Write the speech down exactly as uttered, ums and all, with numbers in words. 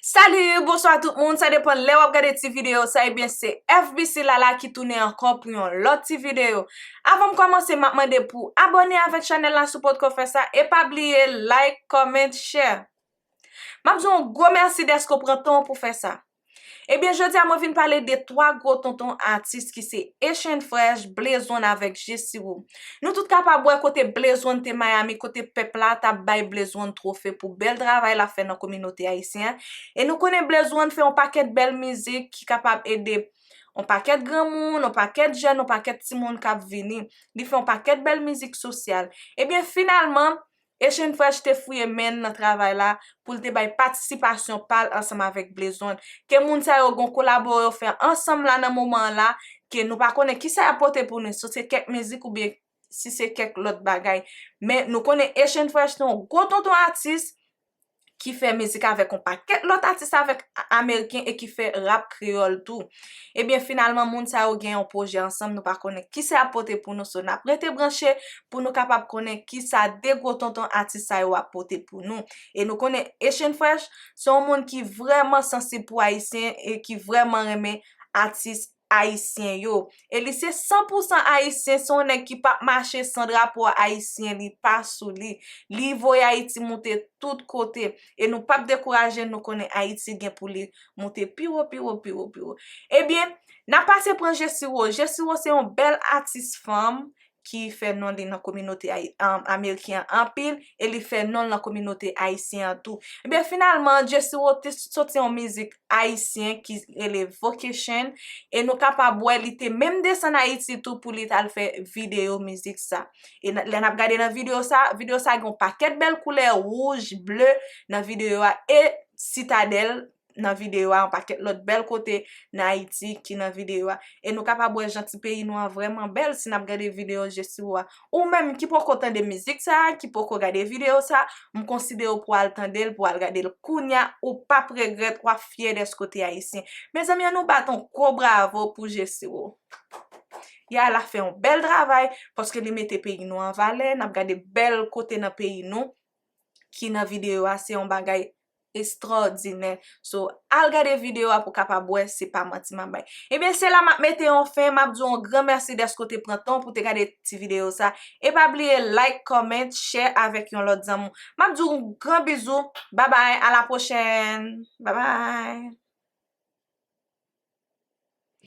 Salut, bonswa tout moun, sa depann lè w ap gade ti videyo sa, ebyen se F B C Lala ki tounen ankò pou yon lòt ti videyo. Avan m kòmanse, m ap mande pou abòne avèk chanèl la, sipòt ke w fè sa, e pa bliye like, comment, share. M ap di w yon gwo mèsi dèske w pran tan w pou fè sa. Ebyen, jodi a mwen vin pale de twa gwo tonton atis ki se Eshane Fresh, Blaze One avèk G C Row. Nou tout kapab wè kote Blaze One te Miami, kote pèp la t ap bay Blaze One twofe pou bèl travay l ap fè nan kominote ayisyen an. E nou konnen Blaze One fè yon pakèt bèl mizik ki kapab ede yon pakèt granmoun, yon pakèt jèn, yon pakèt timoun k ap vini. Li fè yon pakèt bèl mizik sosyal. Ebyen, finalman, Eshane Fresh te fouye men l nan travay la pou l te bay patisipasyon pa l ansanm avèk Blaze One. Ke moun sa yo gon kolabo yo fè ansanm la nan moman an la, ke nou pa konnen kisa y ap pote pou nou, si se kèk mizik oubyen si se kèk lòt bagay. Men nou konnen Eshane Fresh se yon gwo tonton atis ki fè mizik avèk yon pakèt lòt atis avèk a-, ameriken e ki fè rap kreyòl tou. Ebyen, finalman, moun sa yo gen yon pwojè ansanm, nou pa konnen kisa y ap pote pou nou, so n ap rete branche pou nou kapab konnen kisa de gwo tonton atis sa yo ap pote pou nou. E nou konnen Eshane Fresh se yon moun ki vrèman sansib pou ayisyen e ki vrèman renmen atis ayisyen yo. E li se san pou san ayisyen, se yon nèg ki p ap mache san drapo ayisyen li pa sou li. Li voye Ayiti moute tout kote. E nou p ap dekouraje, nou konnen Ayiti gen pou li moute pi wo, pi wo, pi wo, pi wo. Ebyen, n ap pase pran G C Row. G C Row se yon bèl atis fanm ki fè non li nan kominote ayi-, um, ameriken an anpil, e li fè non l nan kominote ayisyen an tou. Ebyen, finalman, G C Row te soti yon mizik ayisyen ki rele Vocation, e nou kapab wè li te menm desann Ayiti tou pou li t al fè videyo mizik sa. E n-, lè n ap gade nan videyo sa, videyo sa gen yon pakèt bèl koulè wouj, ble nan videyo a, e sitadèl nan videyo a, yon pakèt lòt bèl kote nan Ayiti ki nan videyo a. E nou kapab wè jan ti peyi nou an vrèman bèl si n ap gade videyo G C Row a. Ou menm ki poko tande mizik sa, ki poko gade videyo sa, m konsidere w pou al tande l, pou al gade l kounya, ou p ap regrèt, w ap fyè dèske w te ayisyen. Mezanmi, ann nou bat yon gwo bravo pou G C Row. Ya, l ap fè yon bèl travay, paske li mete peyi nou an valè, n ap gade bèl kote nan peyi nou, ki nan videyo a, se yon bagay estwòdinè. So, al gade videyo a pou w kapab wè se pa manti m ap bay. Ebyen, se la m ap mete yon fen, m ap di w yon gran mèsi dèske w te pran tan w pou w te gade ti videyo sa. E pa bliye like, comment, share avèk yon lòt zanmi w. M ap di w yon gran bizou. Babay, a la pwochèn. Babay.